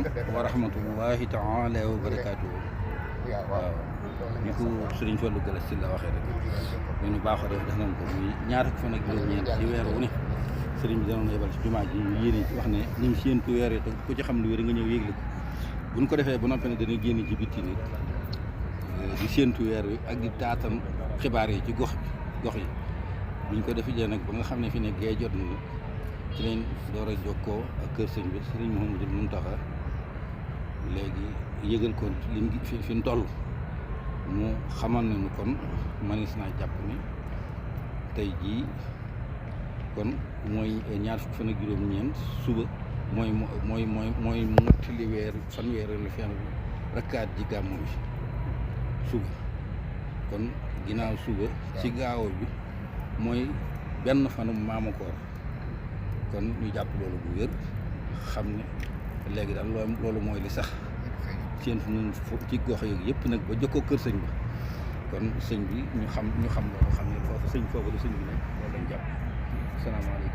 wa rahmatullahi taala wa barakaatuhu. waaw ni ko sëriñ Fallou Galass si la waxee rek ñu baaxoo def nañ ko muy ñaar fan ak juróom-ñeent ci weer wu ne sëriñ bi danoon yebal ci jumaa ji ñu yéene ci wax ne ñu ngi séentu weer yi te ku ci xam lu wér nga ñëw yégle ko bu ñu ko defee ba noppi ne dana génn ci bitti nit di séentu weer wi ak di taatan xibaar yi ci gox yi buñ ko defee nag ba nga xam ne fi ne gee jot na ci lañ door a jokkoo ak kër sëñ bi sëriñ Mouhamadou Mountakha léegi yëgal ko liñ fi ñu toll mu xamal nañu kon manis naa jàpp ni tey jii kon mooy ñaar fukki fan ak juróom-ñeent suba mooy mottali fanweeri fan rakkaat ji gàmmu bi suba kon ginnaaw suba ci gaawo bi mooy benn fanu maamu koor kon ñu jàpp loolu bu wér xam ne léegi daal loolu mooy li sax seen fu ñun ci gox yooyu yëpp nag ba jokkoo kër sëñ ba kon sëñ bi ñu xam loolu xam ne foofu la sëñ bi nekk loolu lañ jàpp. Asalaamaaleykum.